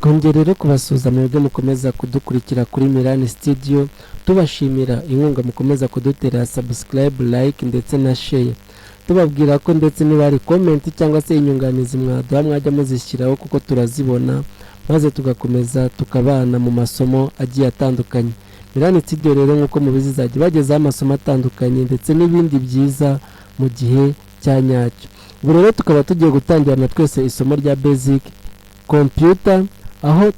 Twongeye rero kubasuhuza mwebwe mukomeza kudukurikira kuri Mirani Studio, tubashimira inkunga mukomeza kudutera, subscribe, like ndetse na share. Tubabwira ko ndetse niba hari comment cyangwa se inyunganizi mwaduha, mwajya muzishyiraho kuko turazibona, maze tugakomeza tukabana mu masomo agiye atandukanye. Mirani Studio rero, nk'uko mubizi, izajya ibagezaho amasomo atandukanye ndetse n'ibindi byiza mu gihe cya nyacyo. Ubu rero tukaba tugiye gutangirana twese isomo rya basic computer, aho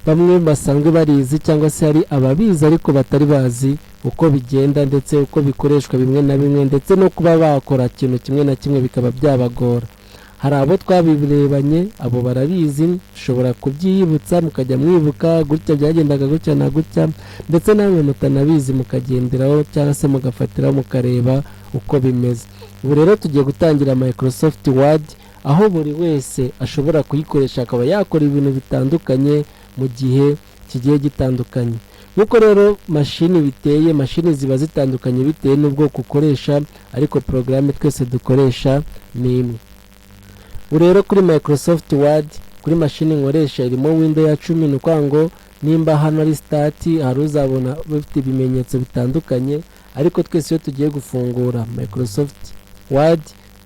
bamwe basanzwe barizi cyangwa se hari ababizi ariko batari bazi uko bigenda ndetse uko bikoreshwa bimwe na bimwe, ndetse no kuba bakora ikintu kimwe na kimwe bikaba byabagora. Hari abo twabirebanye, abo barabizi, ushobora kubyiyibutsa mukajya mwibuka gutya byagendaga gutya na gutya, ndetse namwe mutanabizi mukagenderaho cyangwa se mugafatiraho mukareba uko bimeze. Ubu rero tugiye gutangira Microsoft Word, aho buri wese ashobora kuyikoresha akaba yakora ibintu bitandukanye mu gihe kigiye gitandukanye. Nk'uko rero mashini biteye, mashini ziba zitandukanye bitewe n'ubwoko ukoresha, ariko porogaramu twese dukoresha ni imwe. Ubu rero kuri Microsoft Word, kuri mashini nkoresha irimo Windows ya 10. Ni ukuvuga ngo nimba hano ari Start, hari uzabona bafite ibimenyetso bitandukanye, ariko twese iyo tugiye gufungura Microsoft Word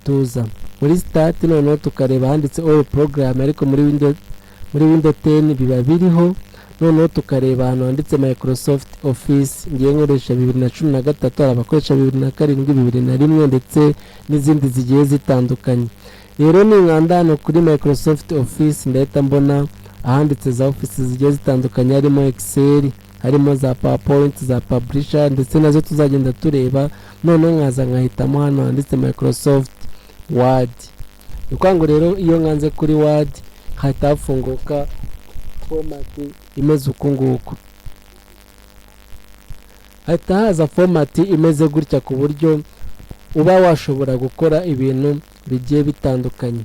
tuza muri Start, noneho tukareba handitse All Program, ariko muri Windows 10 biba biriho, noneho tukareba ahantu handitse Microsoft Office. Ngiye nkoresha 2013, hari abakoresha 2007, 2001 ndetse n'izindi zigiye zitandukanye. Rero ninkanda hano kuri Microsoft Office, ndahita mbona ahanditse za Office zigiye zitandukanye, harimo Excel, harimo za PowerPoint, za Publisher, ndetse nazo tuzagenda tureba. Noneho nkaza nkahitamo hano handitse Microsoft Word. Ni ukuvuga ngo rero iyo nkanze kuri Word hahita hafunguka format imeze uku nguku, hahita haza format imeze gutya, ku buryo uba washobora gukora ibintu bigiye bitandukanye.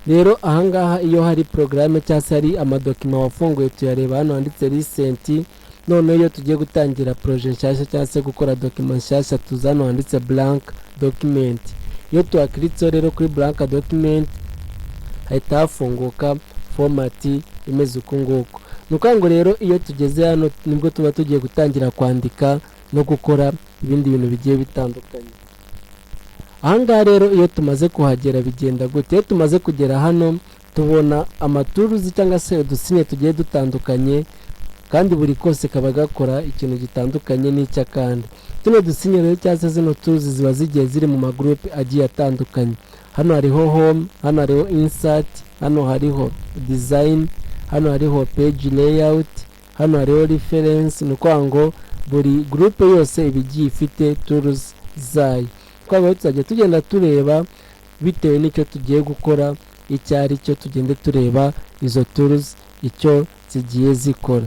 Rero ahangaha iyo hari porogaramu cyangwa se hari amadocument wafunguye, tuyareba hano handitse Recent. Noneho iyo tugiye gutangira projet nshyashya cyangwa se gukora document nshyashya, tuza hano handitse Blank Document. Iyo tuhakiritseho rero kuri Blank Document, hahita hafunguka format imeze uku nguku. Ni ukuvuga ngo rero iyo tugeze hano nibwo tuba tugiye gutangira kwandika no gukora ibindi bintu bigiye bitandukanye. Ahangaha rero iyo tumaze kuhagera bigenda gute? Iyo tumaze kugera hano tubona amatools cyangwa se udusinye tugiye dutandukanye, kandi buri kose kaba gakora ikintu gitandukanye n'icy'akandi. Tuno dusinye rero cyangwa se zino tools ziba zigiye ziri mu magurupe agiye atandukanye. Hano hariho Home, hano hariho Insert, hano hariho Design, hano hariho Page Layout, hano hariho Reference. Ni ukuvuga ngo buri gurupe yose iba igiye ifite tools zayo. Twaba tuzajya tugenda tureba bitewe n'icyo tugiye gukora icyo ari cyo, tugende tureba izo tools icyo zigiye zikora.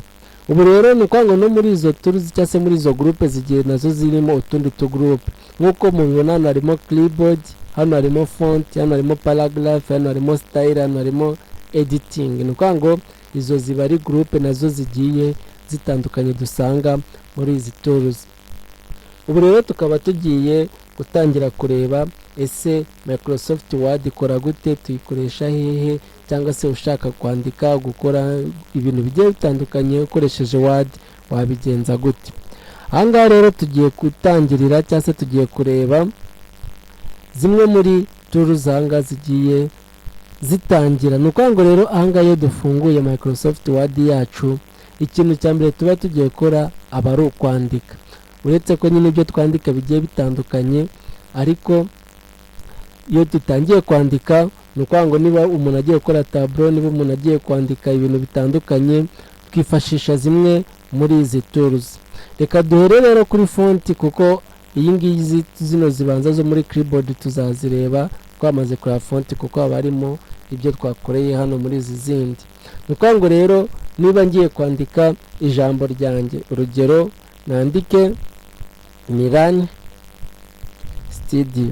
Ubu rero ni ukuvuga ngo no muri izo tools cyangwa se muri izo gurupe zigiye nazo zirimo utundi tugurupe. Nk'uko mubibona, hano harimo Clipboard, hano harimo Font, hano harimo Paragraph, hano harimo Style, hano harimo Editing. Ni ukuvuga ngo izo ziba ari gurupe nazo zigiye zitandukanye dusanga muri izi tools. Ubu rero tukaba tugiye gutangira kureba ese Microsoft Word ikora gute, tuyikoresha hehe, cyangwa se ushaka kwandika, gukora ibintu bigiye bitandukanye ukoresheje Word wabigenza gute. Ahangaha rero tugiye gutangirira cyangwa se tugiye kureba zimwe muri tools ahangaha zigiye zitangira. Ni ukuvuga ngo rero ahangaha iyo dufunguye Microsoft Word yacu, ikintu cya mbere tuba tugiye gukora aba ari ukwandika. Uretse ko nyine ibyo twandika bigiye bitandukanye, ariko iyo dutangiye kwandika, ni ukuvuga ngo niba umuntu agiye gukora tableau, niba umuntu agiye kwandika ibintu bitandukanye, twifashisha zimwe muri izi tools. Reka duhere rero kuri font, kuko iyi ngiyi zino zibanza zo muri clipboard tuzazireba twamaze kureba font, kuko haba harimo ibyo twakoreye hano muri izi zindi. Ni ukuvuga ngo rero niba ngiye kwandika ijambo ryanjye, urugero nandike Mirani Studio.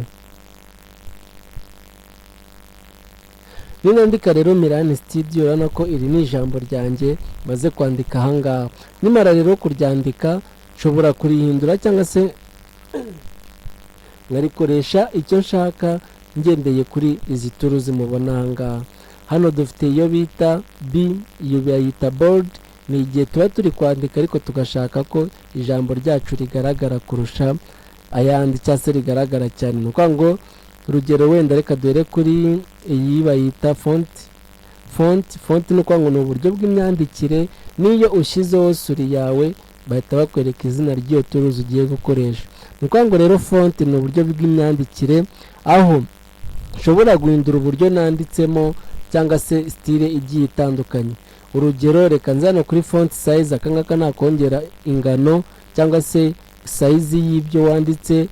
Ninandika rero Mirani Studio, urabona ko iri ni ijambo ryanjye maze kwandika ahangaha. Nimara rero kuryandika, nshobora kurihindura cyangwa se nkarikoresha icyo nshaka ngendeye kuri izi tools mubona ahangaha. Hano dufite iyo bita B, iyo bayita bold. Ni igihe tuba turi kwandika ariko tugashaka ko ijambo ryacu rigaragara kurusha ayandi, cyangwa se rigaragara cyane. Ni ukuvuga ngo, urugero wenda reka duhere kuri iyi bayita font. Font ni ukuvuga ngo ni uburyo bw'imyandikire. N'iyo ushyizeho souris yawe, bahita bakwereka izina ry'iyo tools ugiye gukoresha. Ni ukuvuga ngo rero font ni uburyo bw'imyandikire, aho nshobora guhindura uburyo nanditsemo cyangwa se style igiye itandukanye. Urugero, reka nze hano kuri font size. Aka ngaka nakongera ingano cyangwa se size y'ibyo wanditse.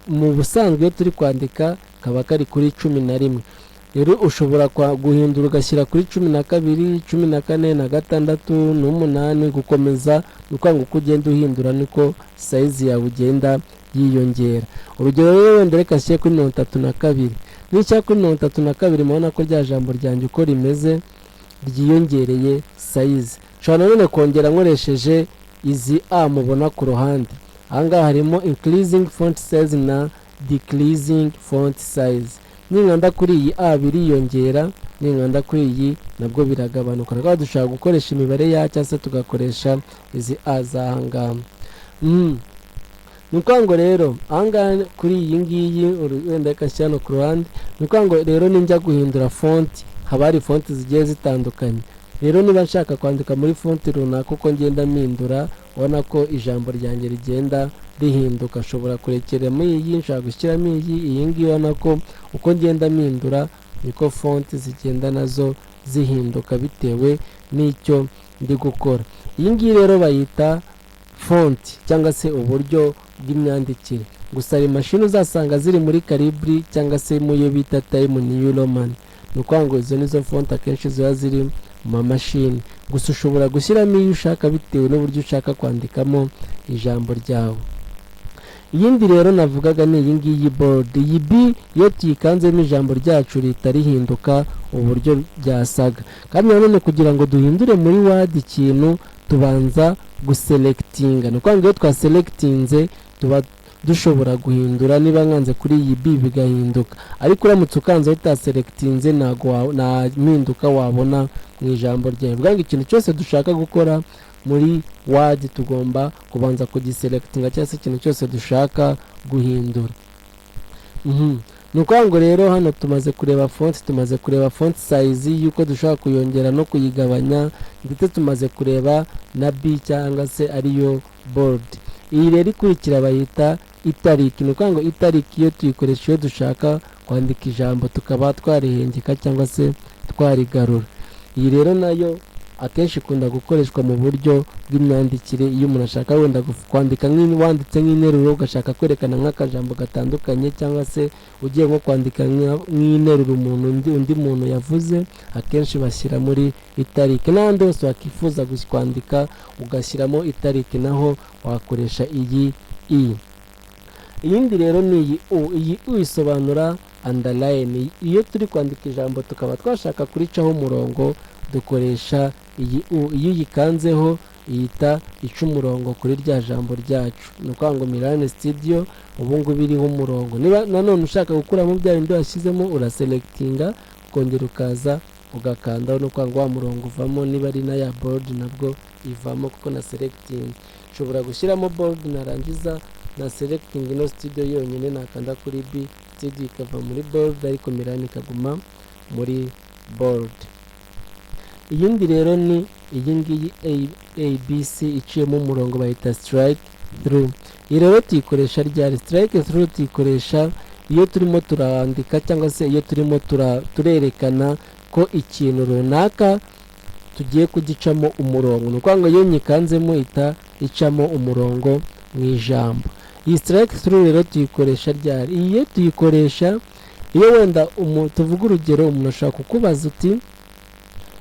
Mu busanzwe iyo turi kwandika kaba kari kuri 11. Rero ushobora guhindura ugashyira kuri 12, 14 na 6 n'umunani gukomeza. Ni ukuvuga ngo uko ugenda uhindura niko size yawe ugenda yiyongera. Urugero rero wenda reka nshyire kuri 32. Nishyira kuri 32, mubona ko rya jambo ryanjye uko rimeze ryiyongereye size. Nshobora nanone kongera nkoresheje izi A mubona ku ruhande. Ahangaha harimo increasing font size na decreasing font size. Ninkanda kuri iyi A biriyongera, ninkanda kuri iyi nabwo biragabanuka. Rwaba dushobora gukoresha imibare ya cyangwa se tugakoresha izi A z'ahangaha. Ni ukuvuga ngo rero ahangaha kuri iyi ngiyi, wenda reka nshyire hano ku ruhande. Ni ukuvuga ngo rero ninjya guhindura font, haba hari font zigiye zitandukanye. Rero niba nshaka kwandika muri font runaka, uko ngenda mpindura ubona ko ijambo ryanjye rigenda rihinduka. Nshobora kurekeramo iyi, nshobora gushyiramo iyi, iyi ngiyi. Ubona ko uko ngenda mpindura niko font zigenda nazo zihinduka bitewe n'icyo ndi gukora. Iyi ngiyi rero bayita font cyangwa se uburyo bw'imyandikire. Gusa hari mashini uzasanga ziri muri Calibri cyangwa se mu yo bita Times New Roman. Ni ukuvuga ngo izo nizo font akenshi ziba ziri mu mamashini. Gusa ushobora gushyiramo iyo ushaka bitewe n'uburyo ushaka kwandikamo ijambo ryawe. Iyindi rero navugaga ni iyi ngiyi bold. Iyi B, iyo tuyikanzemo ijambo ryacu rihita rihinduka uburyo ryasaga. Kandi nanone kugira ngo duhindure muri Word ikintu, tubanza guselectinga. Ni ukuvuga ngo iyo twaselectinze tuba dushobora guhindura. Niba nkanze kuri iyi B bigahinduka, ariko uramutse ukanze utaselectinze ntabwo nta mpinduka wabona mu ijambo ryawe. Bivuga ngo ikintu cyose dushaka gukora muri Word tugomba kubanza kugiselectinga, cyangwa se ikintu cyose dushaka guhindura. Ni ukuvuga ngo rero hano tumaze kureba font, tumaze kureba font size y'uko dushobora kuyongera no kuyigabanya, ndetse tumaze kureba na B cyangwa se ariyo bold. Iyi rero ikurikira bayita italic. Ni ukuvuga ngo italic iyo tuyikoresha iyo dushaka kwandika ijambo tukaba twarihengeka cyangwa se twarigarura. Iyi rero nayo akenshi ikunda gukoreshwa mu buryo bw'imyandikire, iyo umuntu ashaka wenda kwandika, wanditse nk'interuro ugashaka kwerekana nk'akajambo gatandukanye, cyangwa se ugiye nko kwandika nk'interuro umuntu undi muntu yavuze, akenshi bashyira muri italic. N'ahandi hose wakifuza kwandika ugashyiramo italic, naho wakoresha iyi I. Iyindi rero ni iyi U. Iyi U isobanura underline. Iyo turi kwandika ijambo tukaba twashaka kuricaho umurongo, dukoresha iyi U. Iyo uyikanzeho ihita ica umurongo kuri rya jambo ryacu. Ni ukuvuga ngo Mirane Studio ubu ngubu iriho umurongo. Niba nanone ushaka gukuramo bya bindi washyizemo, uraselectinga ukongera ukaza ugakandaho. Ni ukuvuga ngo wa murongo uvamo. Niba ari na ya bold nabwo ivamo, kuko na selecting nshobora gushyiramo bold, narangiza na selecting ino studio yonyine, nakanda kuri B, studio ikava muri bold ariko Mirane ikaguma muri bold. Iyindi rero ni iyi ngiyi ABC iciyemo umurongo, bayita strike through. Iyi rero tuyikoresha ryari? Strike through tuyikoresha iyo turimo turandika cyangwa se iyo turimo turerekana ko ikintu runaka tugiye kugicamo umurongo. Ni ukuvuga ngo iyo nyikanzemo ihita icamo umurongo mu ijambo. Iyi strike through rero tuyikoresha ryari? Iyi tuyikoresha iyo wenda tuvuga urugero, umuntu ashobora kukubaza uti: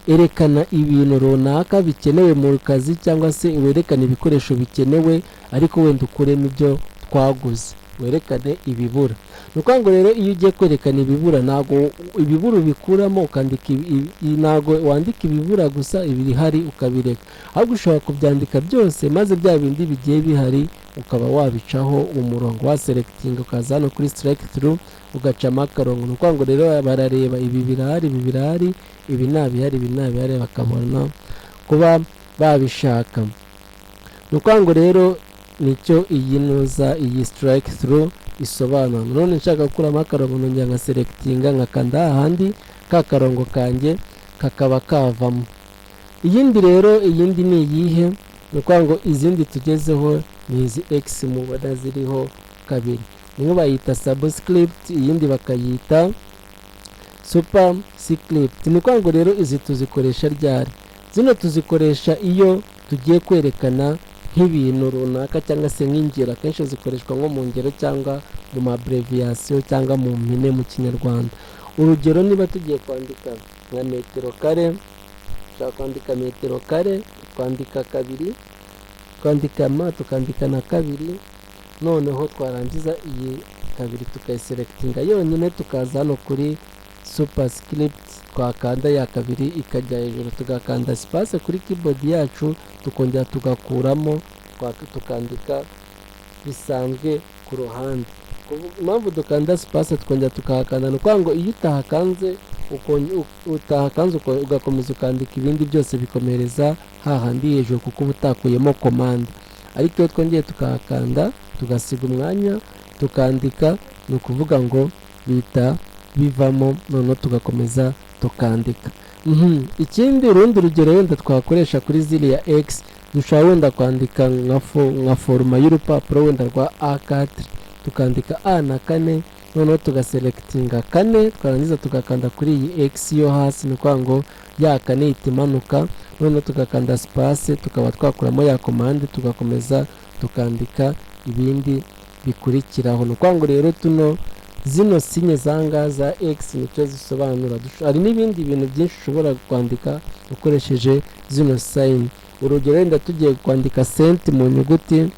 "Erekana ibintu runaka bikenewe mu kazi", cyangwa se "werekane ibikoresho bikenewe, ariko wenda ukuremo ibyo twaguze." Werekane ibibura. Ni ukuvuga ngo rero iyo ugiye kwerekana ibibura, ntabwo ibibura ubikuramo ukandika ntabwo wandika ibibura gusa, ibihari ukabireka, ahubwo ushobora kubyandika byose, maze bya bindi bigiye bihari ukaba wabicaho umurongo. Waselectinga, ukaza hano kuri strike through, ugacamo akarongo. Ni ukuvuga ngo rero barareba ibi birahari, ibi birahari, ibi ntabihari, ibi ntabihari, bakabona kuba babishaka. Ni ukuvuga ngo rero nicyo iyi nuza, iyi strike through isobanura. None nshaka gukuramo akarongo, nongera nkaselectinga, nkakanda hahandi, ka karongo kanjye kakaba kavamo. Iyindi rero, iyindi ni iyihe? Ni ukuvuga ngo izindi tugezeho ni izi X mubona ziriho kabiri. Imwe bayita subscript, iyindi bakayita superscript. Ni ukuvuga ngo rero izi tuzikoresha ryari? Zino tuzikoresha iyo tugiye kwerekana nk'ibintu runaka cyangwa se nk'ingero. Akenshi zikoreshwa nko mu ngero cyangwa mu ma abbreviation cyangwa mu mpine mu Kinyarwanda. Urugero, niba tugiye kwandika nka metero kare, ushobora kwandika metero kare, twandika kabiri, twandika ma, tukandika na kabiri. Noneho twarangiza, iyi kabiri tukayiselectinga yonyine, tukaza hano kuri superscript, twakanda ya kabiri ikajya hejuru, tugakanda space kuri keyboard yacu, tukongera tugakuramo, tukandika bisanzwe ku ruhande. Impamvu dukanda space tukongera tukahakanda, ni ukuvuga ngo iyo utahakanze ugakomeza ukandika ibindi byose, bikomereza hahandi hejuru, kuko uba utakuyemo commande. Ariko iyo twongeye tukahakanda, tugasiga umwanya, tukandika, ni ukuvuga ngo bihita bivamo, noneho tugakomeza tukandika. Ikindi, urundi rugero wenda twakoresha kuri ziriya X, dushobora wenda kwandika nka format y'urupapuro wenda rwa A4, tukandika A na kane, noneho tugaselectinga kane, twarangiza tugakanda kuri iyi X yo hasi. Ni ukuvuga ngo ya kane ihita imanuka, noneho tugakanda space, tukaba twakuramo ya commande, tugakomeza tukandika ibindi bikurikiraho. Ni ukuvuga ngo rero tuno zino signe zanga za X nicyo zisobanura. Hari n'ibindi bintu byinshi ushobora kwandika ukoresheje zino sign. Urugero, wenda tugiye kwandika senti mu nyuguti,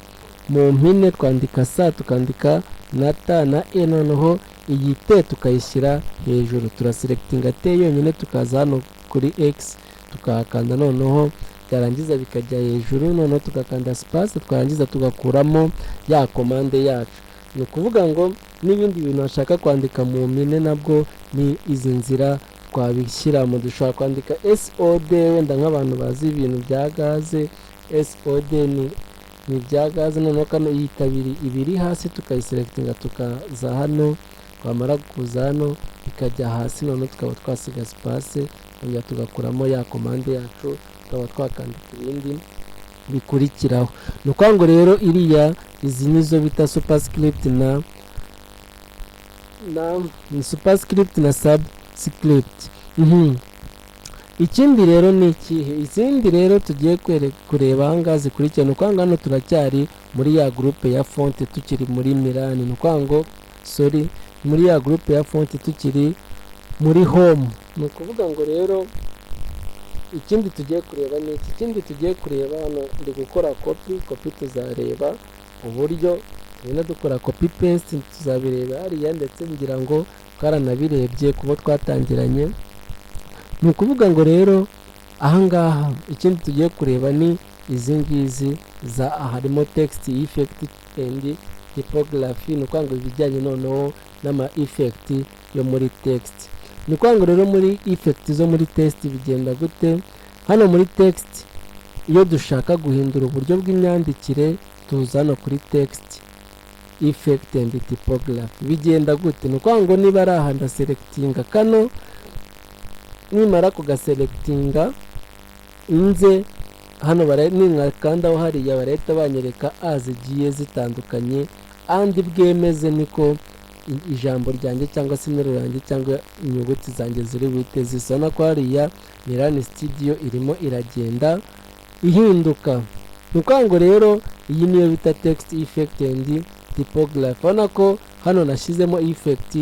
mu mpine, twandika S, tukandika na T na E, noneho iyi T tukayishyira hejuru. Turaselectinga T yonyine, tukaza hano kuri X, tukahakanda, noneho byarangiza bikajya hejuru, noneho tugakanda space, twarangiza tugakuramo ya commande yacu. Ni ukuvuga ngo n'ibindi bintu washaka kwandika mu mpine, nabwo ni izi nzira twabishyiramo. Dushobora kwandika SOD, wenda nk'abantu bazi ibintu bya gaze, SOD ni ibya gaze. Noneho kano iyi kabiri ibiri hasi tukayiselectinga, tukaza hano, twamara kuza hano ikajya hasi, noneho tukaba twasiga space, twongera tugakuramo ya commande yacu, tukaba twakandika ibindi bikurikiraho. Ni ukuvuga ngo rero iriya, izi nizo bita superscript na ni superscript na subscript. Ikindi rero ni ikihe? Izindi rero tugiye kureba aha ngaha zikurikira, ni ukuvuga ngo hano turacyari muri ya groupe ya font, tukiri muri Mirani. Ni ukuvuga ngo, sorry, muri ya groupe ya font, tukiri muri home. Ni ukuvuga ngo rero ikindi tugiye kureba ni iki? Ikindi tugiye kureba hano, ndi gukora copy copy, tuzareba uburyo tugenda dukora copy paste, tuzabireba hariya, ndetse ngira ngo twaranabirebye kubo twatangiranye. Ni ukuvuga ngo rero ahangaha ikindi tugiye kureba ni izi ngizi za harimo text effect and typography. Ni ukuvuga ngo ibijyanye noneho n'ama effect yo muri text. Ni ukuvuga ngo rero muri effect zo muri text bigenda gute? Hano muri text, iyo dushaka guhindura uburyo bw'imyandikire, tuza hano kuri text effect and typography. Bigenda gute? Ni ukuvuga ngo niba ari aha, ndaselectinga kano. Nimara kugaselectinga, nze hano, ninkakandaho hariya, barahita banyereka a zigiye zitandukanye. Andi bwemeze niko ijambo ryanjye cyangwa se interuro yanjye cyangwa inyuguti zanjye ziri buhite zisa. Ko hariya Mirani Studio irimo iragenda ihinduka. Ni ukuvuga ngo rero iyi niyo bita text effect and typography. Urabona ko hano nashyizemo effect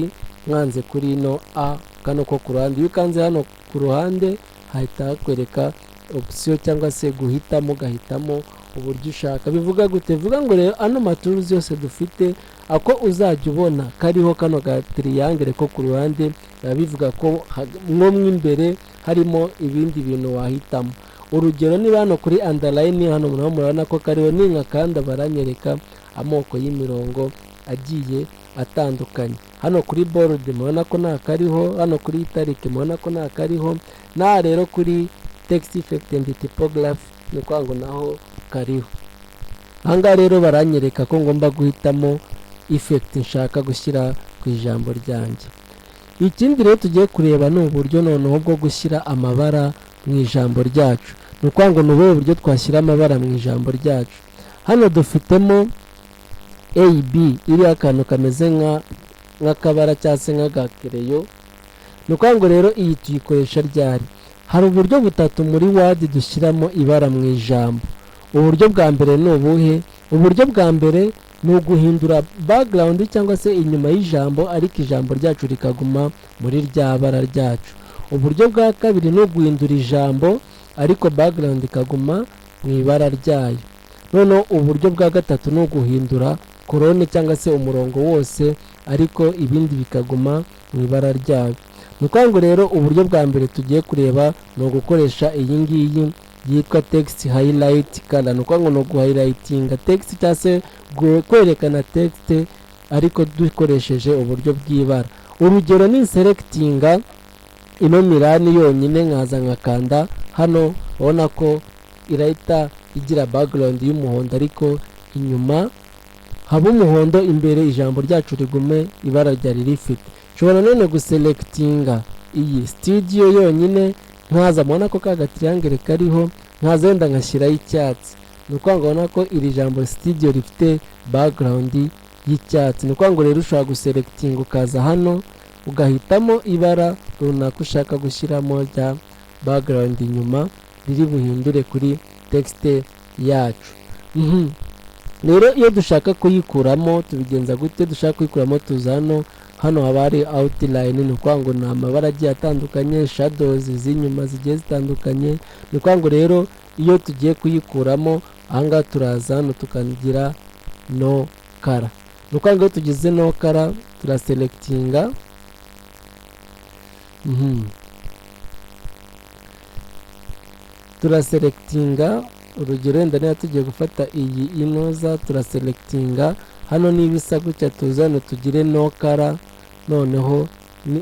mwanze kuri ino a kano ko ku ruhande. Iyo ukanze hano ku ruhande, hahita hakwereka option cyangwa se guhitamo, ugahitamo Uburyo ushaka bivuga gute? Bivuga ngo rero ano ma tools yose dufite, ako uzajya ubona kariho kano ga triangle ko ku ruhande, biba bivuga ko mwo mo imbere harimo ibindi bintu wahitamo. Urugero, niba hano kuri underline, hano murabona ko kariho, ninkakanda baranyereka amoko y'imirongo agiye atandukanye. Hano kuri bold murabona ko nta kariho, hano kuri italic murabona ko nta kariho, n'aha rero kuri text effect and typography ni ukuvuga ngo naho kariho. Ahangaha rero baranyereka ko ngomba guhitamo effect nshaka gushyira ku ijambo ryanjye. Ikindi rero tugiye kureba ni uburyo noneho bwo gushyira amabara mu ijambo ryacu. Ni ukuvuga ngo ni ubuhe buryo twashyira amabara mu ijambo ryacu? Hano dufitemo AB iriho akantu kameze nk'akabara cyangwa se nk'agakereyo. Ni ukuvuga ngo rero iyi tuyikoresha ryari? Hari uburyo butatu muri Word dushyiramo ibara mu ijambo. Uburyo bwa mbere ni ubuhe? Uburyo bwa mbere ni uguhindura background cyangwa se inyuma y'ijambo, ariko ijambo ryacu rikaguma muri rya bara ryacu. Uburyo bwa kabiri ni uguhindura ijambo, ariko background ikaguma mu ibara ryayo. Noneho uburyo bwa gatatu ni uguhindura colonne cyangwa se umurongo wose, ariko ibindi bikaguma mu ibara ryayo. Ni ukuvuga ngo rero uburyo bwa mbere tugiye kureba ni ugukoresha iyi ngiyi yitwa text highlight color. Ni ukuvuga ngo ni uguhighlightinga text cyangwa se kwerekana text, ariko dukoresheje uburyo bw'ibara. Urugero, ni selectinga ino Mirani yonyine, nkaza nkakanda hano, ubona ko irahita igira background y'umuhondo, ariko inyuma haba umuhondo, imbere ijambo ryacu rigume ibara ryari rifite. Nshobora none guselectinga iyi Studio yonyine, nkaza mubona ko ka gatriangle kariho, nkaza wenda nkashyiraho icyatsi. Ni ukuvuga ngo ubona ko iri jambo Studio rifite background y'icyatsi. Ni ukuvuga ngo rero ushobora guselectinga, ukaza hano ugahitamo ibara runaka ushaka gushyiramo rya background inyuma riri buhindure kuri text yacu. Rero iyo dushaka kuyikuramo tubigenza gute? Dushaka kuyikuramo, tuza hano. Hano haba hari outline, ni ukuvuga ngo ni amabara agiye atandukanye, shadows z'inyuma zigiye zitandukanye. Ni ukuvuga ngo rero iyo tugiye kuyikuramo, ahangaha turaza hano tukagira no color. Ni ukuvuga ngo iyo tugize no color, turaselectinga, turaselectinga. Urugero, wenda niba tugiye gufata iyi inoza, turaselectinga hano, niba isa gutya, tuza hano tugire no color. Noneho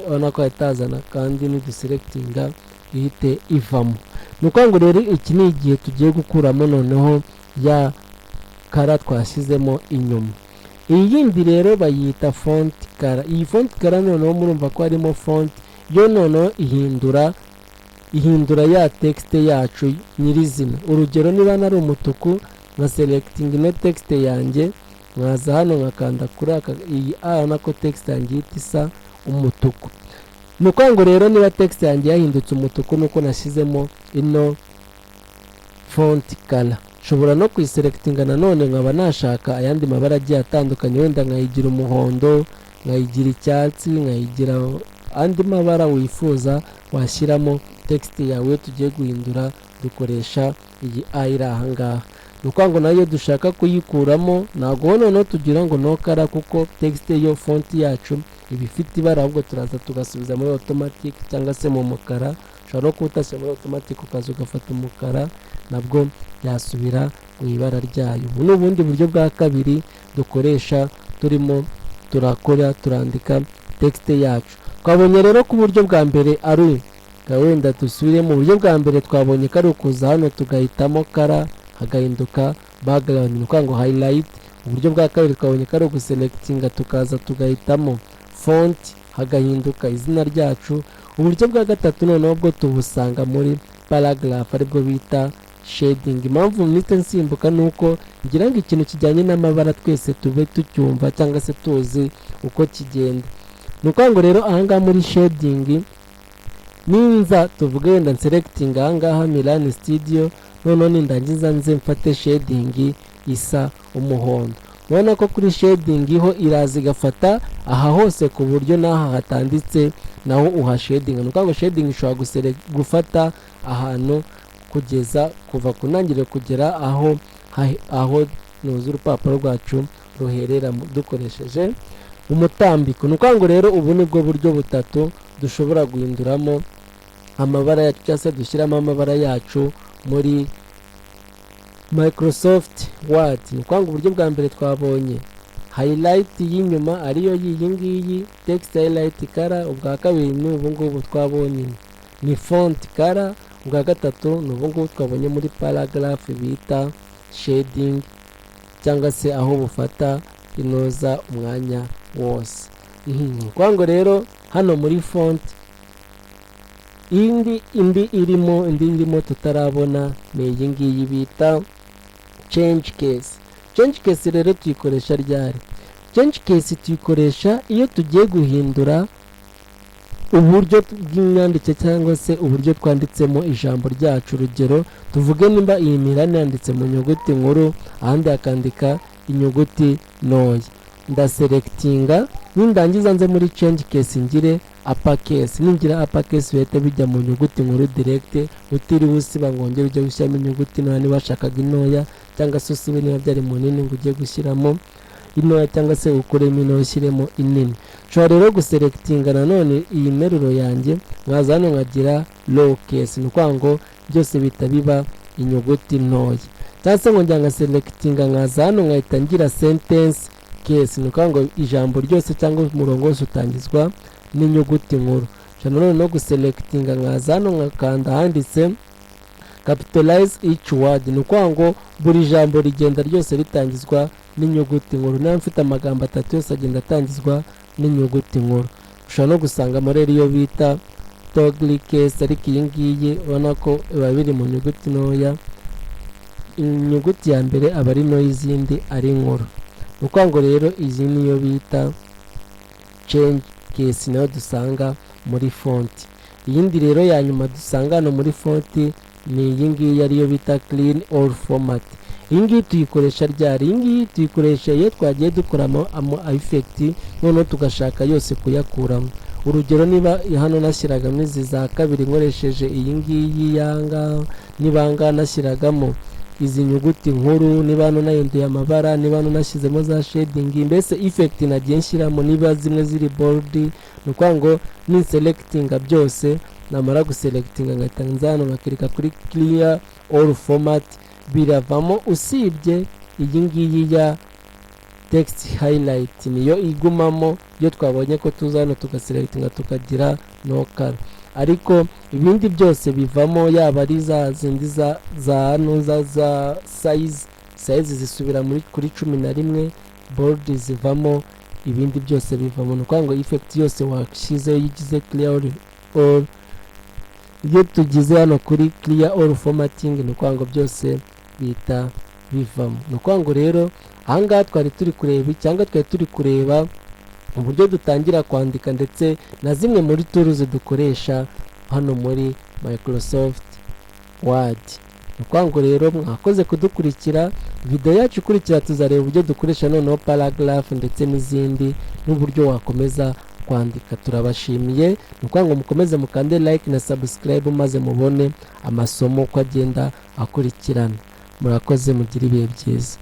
ubona ko yahita, kandi niduselectinga ihite ivamo. Ni ukuvuga ngo rero iki ni igihe tugiye gukuramo noneho ya color twashyizemo inyuma. Iyi yindi rero bayita font color. Iyi font color noneho murumva ko harimo font, yo noneho ihindura ya text yacu nyirizina. Urugero, niba nari umutuku, nka selecting ino text yanjye, nkaza hano nkakanda kuri aka iyi a, nako text yanjye ihita isa umutuku. Ni ukuvuga ngo rero niba text yanjye yahindutse umutuku, nuko nashyizemo ino font color. Nshobora no kuyiselectinga nanone, nkaba nashaka ayandi mabara agiye atandukanye, wenda nkayigira umuhondo, nkayigira icyatsi, nkayigira andi mabara wifuza washyiramo text yawe. Iyo tugiye guhindura dukoresha iyi a iri ahangaha. Ni ukuvuga ngo nayo dushaka kuyikuramo, ntabwo noneho tugira ngo no color, kuko text yo font yacu iba ifite ibara, ahubwo turaza tugasubiza muri automatic cyangwa se mu mukara. Ushobora no kuwutashyira muri automatic, ukaza ugafata umukara, nabwo yasubira mu ibara ryayo. Ubu ni ubundi buryo bwa kabiri dukoresha turimo turakora, turandika text yacu. Twabonye rero ko uburyo bwa mbere ari, wenda dusubire mu buryo bwa mbere, twabonye ko ari ukuza hano tugahitamo color, hagahinduka background, ni ukuvuga ngo highlight. Uburyo bwa kabiri twabonye ko ari uguselectinga, tukaza tugahitamo font, hagahinduka izina ryacu. Uburyo bwa gatatu noneho bwo tubusanga muri paragraph, aribwo bita shading. Impamvu mpita nsimbuka ni uko ngira ngo ikintu kijyanye n'amabara twese tube tucyumva cyangwa se tuzi uko kigenda. Ni ukuvuga ngo rero ahangaha muri shading, ninza tuvuge wenda nselecting ahangaha Milan Studio, noneho nindangiza nze mfate shading isa umuhondo, urabona ko kuri shading ho iraza igafata aha hose, ku buryo n'aha hatanditse naho uhashedinga. Ni ukuvuga ngo shading ishobora gufata ahantu kugeza kuva ku ntangiriro kugera aho aho nuza urupapuro rwacu ruherera dukoresheje umutambiko. Ni ukuvuga ngo rero ubu ni bwo buryo butatu dushobora guhinduramo amabara yacu cyangwa se dushyiramo amabara yacu muri Microsoft Word. Ni ukuvuga ngo uburyo bwa mbere twabonye highlight y'inyuma, ariyo y'iyi ngiyi, text highlight color. Ubwa kabiri ni ubu ngubu twabonye, ni font color. Ubwa gatatu ni ubu ngubu twabonye muri paragraph bita shading, cyangwa se aho bufata inoza umwanya wose. Ni ukuvuga ngo rero hano muri font indi irimo tutarabona ni iyi ngiyi bita change case. Change case rero tuyikoresha ryari? Change case tuyikoresha iyo tugiye guhindura uburyo bw'imyandikire cyangwa se uburyo twanditsemo ijambo ryacu. Urugero, tuvuge nimba iyi mirane yanditse mu nyuguti nkuru, ahandi hakandika inyuguti ntoya, ndaselectinga, nindangiza nze muri change case ngire upper case. Ningira upper case, bihita bijya mu nyuguti nkuru direct, utiriwe usiba ngo wongere ujye gushyiramo inyuguti ntoya niba washakaga intoya, cyangwa se usibe niba byari mu nini ngo ujye gushyiramo intoya, cyangwa se ukuremo intoya ushyiremo inini. Nshobora rero guselectinga nanone iyi nteruro yanjye, nkaza hano nkagira lower case, ni ukuvuga ngo byose bihita biba inyuguti ntoya, cyangwa se nkongera nkaselectinga, nkaza hano nkahita ngira sentence case, ni ukuvuga ngo ijambo ryose cyangwa umurongo wose utangizwa n'inyuguti nkuru. Nshobora nanone no guselectinga, nkaza hano nkakanda ahanditse capitalize each word, ni ukuvuga ngo buri jambo rigenda ryose ritangizwa n'inyuguti nkuru. Niba mfite amagambo atatu, yose agenda atangizwa n'inyuguti nkuru. Ushobora no gusangamo rero iyo bita toggle case, ariko iyi ngiyi ubona ko biba biri mu nyuguti ntoya, inyuguti ya mbere aba ari ntoya, izindi ari nkuru. Ni ukuvuga ngo rero izi niyo bita change case, nayo dusanga muri font. Iyindi rero ya nyuma dusanga hano muri font ni iyi ngiyi, ariyo bita clear all format. Iyi ngiyi tuyikoresha ryari? Iyi ngiyi tuyikoresha iyo twagiye dukoramo ama effect, noneho tugashaka yose kuyakuramo. Urugero, niba hano nashyiragamo izi za kabiri nkoresheje iyi ngiyi yanga, niba ahangaha nashyiragamo izi nyuguti nkuru, niba hano nahinduye amabara, niba hano nashyizemo za shading, mbese effect nagiye nshyiramo, niba zimwe ziri bold, ni ukuvuga ngo ninselectinga byose, namara guselectinga ngahita nza hano ngaclicka kuri clear all format, biravamo usibye iyi ngiyi ya text highlight, niyo igumamo iyo twabonye ko tuza hano tugaselectinga tukagira no color. Ariko ibindi byose bivamo, yaba ari za zindi za hano za size zisubira muri kuri 11, bold zivamo, ibindi byose bivamo. Ni ukuvuga ngo effect yose washyizeho, iyo ugize clear all, iyo tugize hano kuri clear all formatting, ni ukuvuga ngo byose bihita bivamo. Ni ukuvuga ngo rero ahangaha twari turi kureba, cyangwa twari turi kureba uburyo dutangira kwandika ndetse na zimwe muri tools dukoresha hano muri Microsoft Word. Ni ukuvuga ngo rero mwakoze kudukurikira. Video yacu ikurikira tuzareba uburyo dukoresha noneho paragraph ndetse n'izindi, n'uburyo wakomeza kwandika. Turabashimiye. Ni ukuvuga ngo mukomeze mukande like na subscribe, maze mubone amasomo uko agenda akurikirana. Murakoze, mugire ibihe byiza.